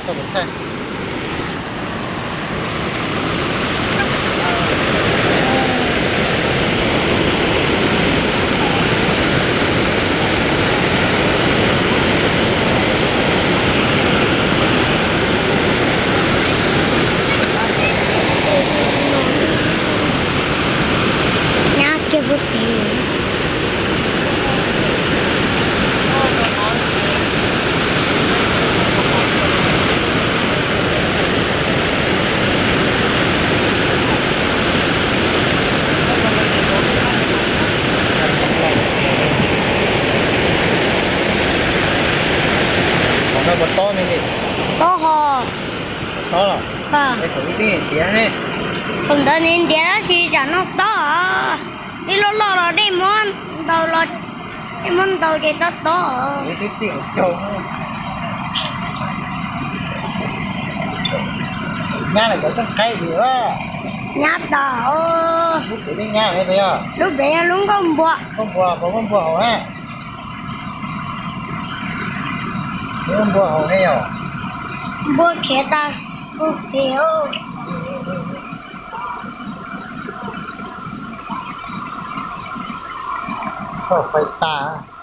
Nyab kiag puag tid. Qhov no puas tob ne? Tob hos. Tob los? Thaum ntawd nws ntiav tab sis tsam no tob. Ib loj loj los dej muab ntaus los, dej muab ntaus ces tob tob. Nyab los cov tooj qaib li. Nyab tas. Lub pem yog lub nkauj npua. Nkauj npua, nkauj npua hauv na. Nkauj npua hauv ne yom. Npua khiav tas kuv pem. Koj fais tas.